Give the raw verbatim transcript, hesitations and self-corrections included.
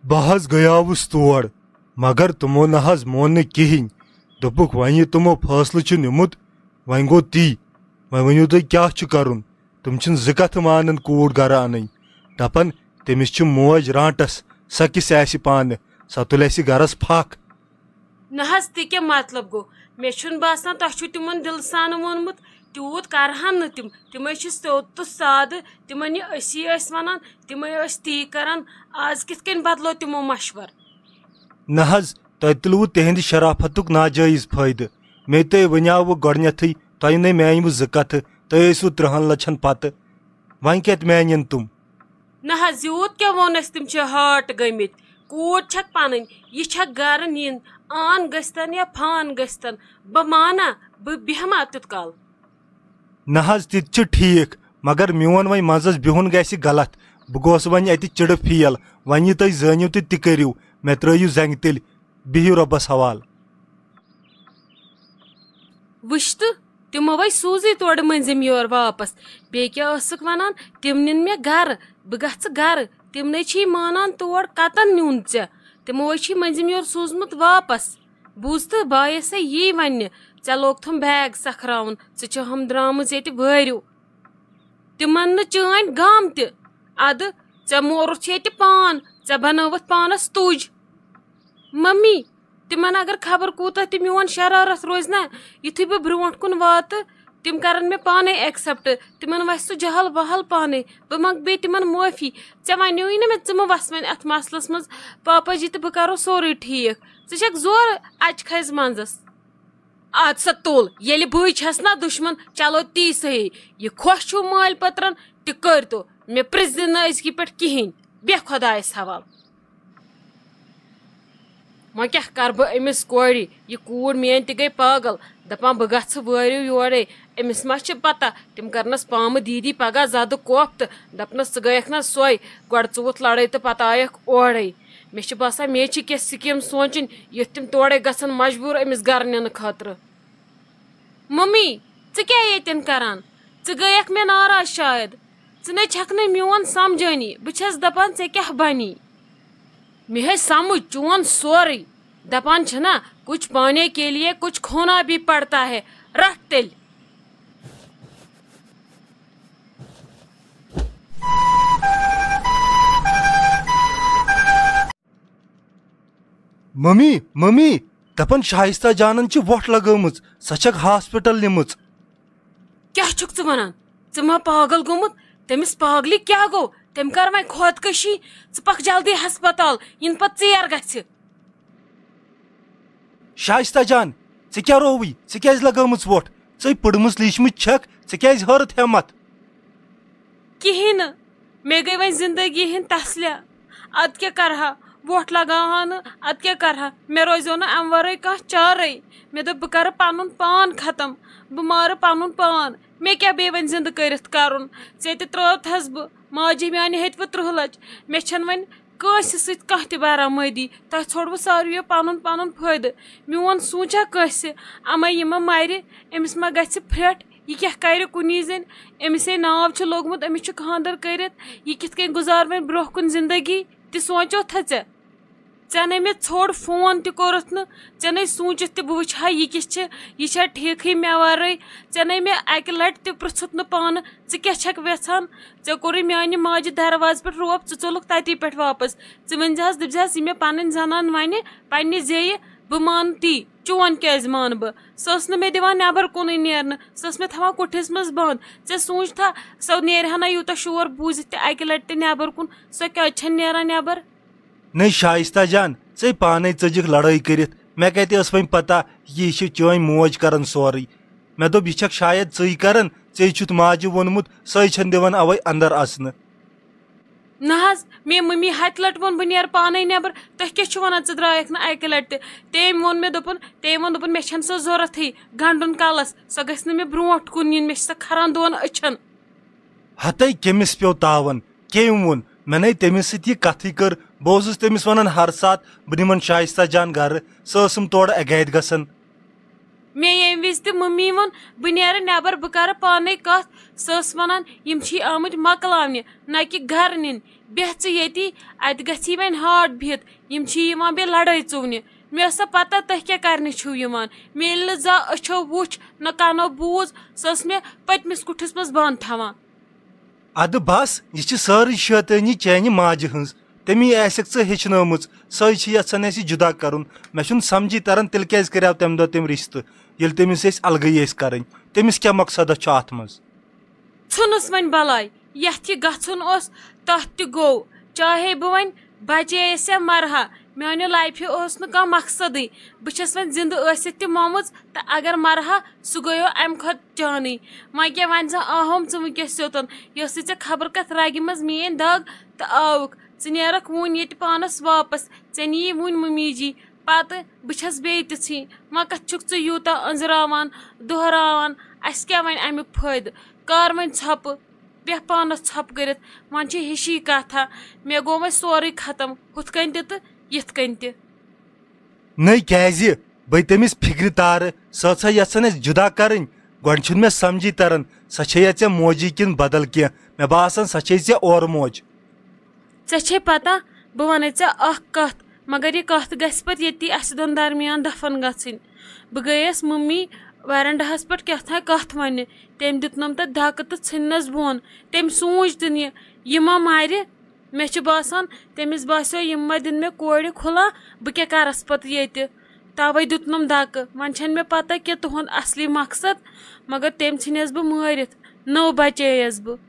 بہٕ حظ گٔیاوُس تور، مگر تِمو نہ حظ مون نہٕ کِہینۍ۔ دوٚپُکھ، وۄنۍ یہِ تِمو فٲصلہٕ چھُ نیوٗمُت، وۄنۍ گوٚو تی۔ وۄنۍ ؤنِو تُہۍ، کیٛاہ چھُ کرُن؟ تِم چھِنہٕ زٕ کتھٕ مانان کوٗر گرٕ انٕنۍ۔ دپان، تٔمِس چھِ موج رانٹس، سۄ کِس آسہِ پانہٕ، سۄ تُلہِ اسہِ گرس پھکھ۔ نہ حظ، تہِ کیٛاہ مطلب گوٚو؟ مےٚ چھُنہٕ باسان تۄہہِ چھُو تِمن دِلہٕ سانہٕ ووٚنمُت۔ تیوٗت کرٕہن نہٕ تِم۔ تِمے چھِ سیوٚد تہٕ سادٕ۔ تِمن یہِ أسی ٲسۍ ونان، تِمے ٲسۍ تی کران۔ آز کِتھ کٔنۍ بدلو تِمو مشور؟ نہ حظ، تۄہہِ تُلوٕ تِہنٛدِ شرافتُک ناجٲیز فٲیدٕ۔ مےٚ تۄہہِ ونیاوٕ گۄڈنیتھٕے، تۄہہِ نے میانہِ وٕ زٕ کتھٕ، تُہۍ ٲسوٕ ترٕہن لچھن پتہٕ۔ وۄنۍ کتہِ میانن تِم؟ نہ حظ، یوٗت کیٛاہ ووٚن اَسہِ، تِم چھِ ہاٹ گٔمٕتۍ۔ کوٗر چھکھ پنٕنۍ، یہِ چھکھ گرٕ نِنۍ۔ آن گٔژھتن یا فان گٔژھتن، بہٕ مانا، بہٕ بیہما تیُت کال؟ نہ حظ، تہِ تہِ چھُ ٹھیٖک، مگر میون وۄنۍ منٛزس بِہُن گژھِ غلط۔ بہٕ گوس وۄنۍ اتہِ چِڑٕ فیل۔ وۄنۍ یہِ تُہۍ زٲنِو تہٕ تہِ کٔرِو، مےٚ ترٲیِو زنٛگہِ تیٚلہِ۔ بِہِو رۄبس حوال۔ وٕچھ تہٕ، تِمو ہے سوٗزٕے تورٕ مٔنٛزِم یور واپس۔ بیٚیہِ کیٛاہ ٲسٕکھ ونان؟ تِم نِن مےٚ گرٕ، بہٕ گژھٕ گرٕ۔ تِم نے چھی مانان تور، کتن نیوٗن ژےٚ؟ تِمو ہے چھی مٔنٛزِم یور سوٗزمُت واپس۔ بوٗز تہٕ، بایس ہے یی وننہِ، ژےٚ لوگتھم بیگ سکھراوُن، ژٕ چھہم درامٕژ ییٚتہِ وٲرِو۔ تِمن نہٕ چٲنۍ غم تہِ۔ ادٕ، ژےٚ مورُتھ ییٚتہِ پان، ژےٚ بنٲوٕتھ پانس تُج۔ ممی، تِمن اگر خبر کوٗتاہ تہِ میون شرارت روزِ نا، یُتھُے بہٕ برونٛٹھ کُن واتہٕ، تِم کرن مےٚ پانے ایکسپٹ۔ تِمن وسہِ سُہ جہل وہل پانے۔ بہٕ منٛگہٕ بیٚیہِ تِمن معٲفی۔ ژےٚ ونیوٕے نہٕ مےٚ، ژٕ مہٕ وس وۄنۍ اتھ مسلس منٛز، پاپا جی تہٕ بہٕ کرو سورُے ٹھیٖک۔ ژٕ چھکھ زورٕ اچہِ کھسہِ منٛزس۔ اد سا تُل، ییٚلہِ بٕے چھس نا دُشمن، چلو تی صحیح۔ یہِ خۄش چھُو مٲلۍ پٔترن، تہِ کٔرۍتو۔ مےٚ پرٛژھ زِ نہٕ أزکی پٮ۪ٹھ کِہیٖنۍ۔ بیٚہہ خۄدایس حوال۔ وۄنۍ کیٛاہ کرٕ بہٕ أمِس کورِ؟ یہِ کوٗر میٛٲنۍ تہِ گٔے پاگل۔ دپان، بہٕ گژھٕ وٲرِو یورے۔ أمِس ما چھِ پتہ، تِم کرنس پامہٕ دیٖدی پگاہ زدٕ کوپھ تہٕ دپنس، ژٕ گٔیکھ نا سۄے، گۄڈٕ ژٕ ووٚتھ لڑٲے تہٕ پتہٕ آیکھ اورے۔ مےٚ چھِ باسان، مےٚ چھِ کینٛہہ سکیٖم سونچٕنۍ، یُتھ تِم تورے گژھن مجبوٗر أمِس گرٕ نِنہٕ خٲطرٕ۔ ممی، ژٕ کیٛاہ ییٚتٮ۪ن کران؟ ژٕ گٔیکھ مےٚ ناراض شاید۔ ژٕ نے چھکھ نہٕ میون سمجھٲنی۔ بہٕ چھس دپان، ژےٚ کیٛاہ بنی؟ مےٚ ہے سمجھ چون سورُے۔ دپان چھِنا، کچھ پانے کے لیے کچھ کھونا بھی پڑتا ہے۔ رٹھ تیٚلہِ۔ ممی، ممی، دپان شائستہ جانن چھِ وۄٹھ لگٲومٕژ، سۄ چھکھ ہاسپٹل نِمٕژ۔ کیٛاہ چھُکھ ژٕ ونان؟ ژٕ ما پاگل گوٚمُت؟ تٔمِس پاگلہِ کیٛاہ گوٚو؟ تٔمۍ کر وۄنۍ خودکشی؟ ژٕ پکھ جلدی ہسپتال، یِنہٕ پتہٕ ژیر گژھِ۔ شائستہ جان، ژےٚ کیٛاہ رووُے؟ ژےٚ کیٛازِ لگٲومٕژ وۄٹھ؟ ژٕے پٔرمٕژ لیٖچھمٕژ چھکھ، ژےٚ کیٛازِ ہٲرٕتھ ہٮ۪متھ؟ کِہیٖنۍ نہٕ۔ مےٚ گٔے وۄنۍ زندگی ہِنٛد تسلیا۔ ادٕ کیٛاہ کرٕ ہا؟ وۄٹھ لگاوٕ ہا نہٕ، ادٕ کیٛاہ کرٕ ہا؟ مےٚ روزیو نہٕ امہِ ورٲے کانٛہہ چارے۔ مےٚ دوٚپ، بہٕ کرٕ پنُن پان ختم، بہٕ مارٕ پنُن پان۔ مےٚ کیٛاہ بیٚیہِ وۄنۍ زندٕ کٔرِتھ کرُن؟ ژےٚ تہِ ترٲوتھس بہٕ، ماجہِ میانہِ ہیٚتہِ وٕ تٕرٛہ لچھ۔ مےٚ چھَنہٕ وۄنۍ کٲنٛسہِ سۭتۍ کانٛہہ تہِ برآمدی۔ تۄہہِ ژھوٚڑوٕ ساروِیو پنُن پنُن فٲیدٕ۔ میون سونٛچا کٲنٛسہِ؟ اما یہِ ما مرِ؟ أمِس ما گژھِ پھرٛٹھ؟ یہِ کیٛاہ کرِ کُنی زٔنۍ؟ أمِس ہے ناو چھُ لوٚگمُت، أمِس چھُ خانٛدر کٔرِتھ۔ یہِ کِتھ کٔنۍ گُزارِ وۄنۍ برٛونٛہہ کُن زندگی؟ تہِ سونٛچو تھا ژےٚ؟ ژےٚ نے مےٚ ژھوٚڑ فون تہِ کوٚرُتھ نہٕ، ژےٚ نے سوٗنٛچِتھ تہِ بہٕ وٕچھِ ہا یہِ کِژھ چھِ، یہِ چھا ٹھیٖکھٕے مےٚ ورٲے؟ ژےٚ نے مےٚ اکہِ لٹہِ تہِ پرٛژھُتھ نہٕ پانہٕ، ژٕ کیٛاہ چھکھ وٮ۪ژھان؟ ژےٚ کوٚرُے میانہِ ماجہِ دروازٕ پٮ۪ٹھ روب، ژٕ ژوٚلُکھ تتی پٮ۪ٹھ واپس۔ ژٕ ؤنۍ زِہس، دٔپۍ زِہس، یہِ مےٚ پنٕنۍ زنان ونہِ پننہِ زیٚیہِ، بہٕ مانہٕ تی، چون کیٛازِ مانہٕ بہٕ؟ سۄ ٲس نہٕ مےٚ دِوان نٮ۪بر کُنُے نیرنہٕ، سۄ ٲس مےٚ تھاوان کُٹھِس منٛز بنٛد۔ ژےٚ سوٗنٛچتھا، سۄ نیرِ ہا نہ یوٗتاہ شور بوٗزِتھ تہِ اکہِ لٹہِ تہِ نٮ۪بر کُن، سۄ کیٛازِ چھنہٕ نیران نٮ۪بر؟ نٔے شائستہ جان، ژے پانے ژٔجِکھ لڑٲے کٔرِتھ۔ مےٚ کتہِ ٲس وۄنۍ پتہ، یہِ چھِ چٲنۍ موج کران سورُے۔ مےٚ دوٚپ، یہِ چھکھ شاید ژٕے کران، ژے چھُتھ ماجہِ ووٚنمُت، سۄے چھنہٕ دِوان اوے اندر اژنہٕ۔ نہ حظ، مےٚ ممی ہتہِ لٹہِ ووٚن، بہٕ نیرٕ پانے نٮ۪بر۔ تُہۍ کیٛاہ چھِو ونان، ژٕ درٛایکھ نہٕ اکہِ لٹہِ تہِ؟ تٔمۍ ووٚن مےٚ، دوٚپُن، تٔمۍ ووٚن، دوٚپُن، مےٚ چھنہٕ سۄ ضروٗرتھٕے گنڈُن کلس، سۄ گژھِ نہٕ مےٚ برونٛٹھ کُن یِنۍ، مےٚ چھِ سۄ کھران دۄن أچھن۔ ہتے کٔمِس پیوٚو تاوَن؟ کٔمۍ ووٚن؟ مےٚ نے تٔمِس سۭتۍ یہِ کتھٕے کٔر۔ بہٕ اوسُس تٔمِس ونان ہر ساتہٕ بہٕ نِمن شائستہ جان گرٕ، سۄ ٲسٕم تورٕ اگادِ گژھان۔ مےٚ ییٚمہِ وِزِ تہِ مٔمی ووٚن، بہٕ نیرٕ نٮ۪بر، بہٕ کرٕ پانے کتھ، سۄ ٲس وَنان، "یِم چھی آمٕتۍ مۄکلاونہِ، نہ کہِ گَرٕ نِنۍ۔ بیٚہہ ژٕ ییٚتی، اَتہِ گژھی وۄنۍ ہاٹ بِہِتھ، یِم چھی یِوان بیٚیہِ لَڑٲے ژُونہِ۔" مےٚ ٲس سۄ پَتہ تُہۍ کیٛاہ کَرنہِ چھِو یِوان۔ مےٚ ییٚلہِ نہٕ زانٛہہ أچھو وُچھ، نہ کَنو بوٗز، سۄ ٲس مےٚ پٔتمِس کُٹھِس منٛز بنٛد تھاوان۔ اَدٕ بس، یہِ چھِ سٲرٕے شیطٲنی چانہِ ماجہِ ہٕنٛز۔ تٔمی آسٮ۪کھ ژٕ ہیٚچھنٲومٕژ، سۄے چھِ یَژھان اَسہِ جُدا کَرُن۔ مےٚ چھُنہٕ سَمجھی تَران، تیٚلہِ کیٛازِ کَریٛاو تَمہِ دۄہ تٔمۍ رِشتہٕ، ییٚلہِ تٔمِس أسۍ اَلگٕے ٲسۍ کَرٕنۍ؟ تٔمِس کیٛاہ مقصدا چھُ اَتھ منٛز؟ ژھٕنُس وۄنۍ بلاے، یتھ یہِ گژھُن اوس، تتھ تہِ گوٚو۔ چاہے بہٕ وۄنۍ بچییس یا مرہا، میانہِ لایفہِ اوس نہٕ کانٛہہ مقصدٕے۔ بہٕ چھس وۄنۍ زندٕ ٲسِتھ تہِ مومٕژ، تہٕ اگر مرہا، سُہ گٔیو امہِ کھۄتہٕ جانٕے۔ وۄنۍ کیٛاہ، وۄنۍ زن آہوم ژٕ وٕنکیٚس سیوٚتُن، یۄسٕے ژےٚ خبر کتھ رگہِ منٛز میٲنۍ دگ تہٕ آوُکھ۔ ژٕ نیرکھ وُنۍ ییٚتہِ پانس واپس، ژےٚ نِیی وُنۍ مُمی جی۔ پتہٕ بہٕ چھس بیٚیہِ تِژھٕے۔ وۄنۍ کتھ چھُکھ ژٕ یوٗتاہ أنٛزراوان، دۄہراوان؟ اسہِ کیٛاہ وۄنۍ امیُک فٲیدٕ؟ کر وۄنۍ ژھۄپہٕ، بیٚہہ پانس ژھۄپہٕ کٔرِتھ۔ وۄنۍ چھِ ہِشی کتھا، مےٚ گوٚو وۄنۍ سورُے ختم، ہُتھ کٔنۍ تہِ تہٕ یِتھ کٔنۍ تہِ۔ نٔے کیٛازِ؟ بٔے تٔمِس فِکرِ تارٕ، سۄ ٲسا یژھان اَسہِ جُدا کَرٕنۍ؟ گۄڈٕ چھُنہٕ مےٚ سَمجھی تَران، سۄ چھےٚ یا ژےٚ موجی کِنہٕ بدل کینٛہہ؟ مےٚ باسان، سۄ چھے ژےٚ اورٕ موج۔ ژےٚ چھے پتہ، بہٕ وَنَے ژےٚ اَکھ کَتھ، مگر یہِ کَتھ گژھِ پَتہٕ ییٚتی اَسہِ دۄن درمیان دفن گژھٕنۍ۔ بہٕ گٔیَس مُممی ویرنڈاہَس پٮ۪ٹھ کیٛاہ تھام کَتھ وَننہِ، تٔمۍ دیُتنَم تَتھ دھکہٕ تہٕ ژھٕننَس بۄن۔ تٔمۍ سوٗنٛچ تہِ نہٕ یہِ، یہِ ما مَرِ؟ مےٚ چھُ باسان، تٔمِس باسیو، یِم ما دِن مےٚ کورِ کھُلا، بہٕ کیٛاہ کَرَس پَتہٕ ییٚتہِ؟ تَوَے دیُتنَم دَکہٕ۔ وۄنۍ چھَنہٕ مےٚ پَتہ کہِ تُہُنٛد اَصلی مقصد، مگر تٔمۍ ژھٕنِس بہٕ مٲرِتھ، نٔو بَچییَس بہٕ۔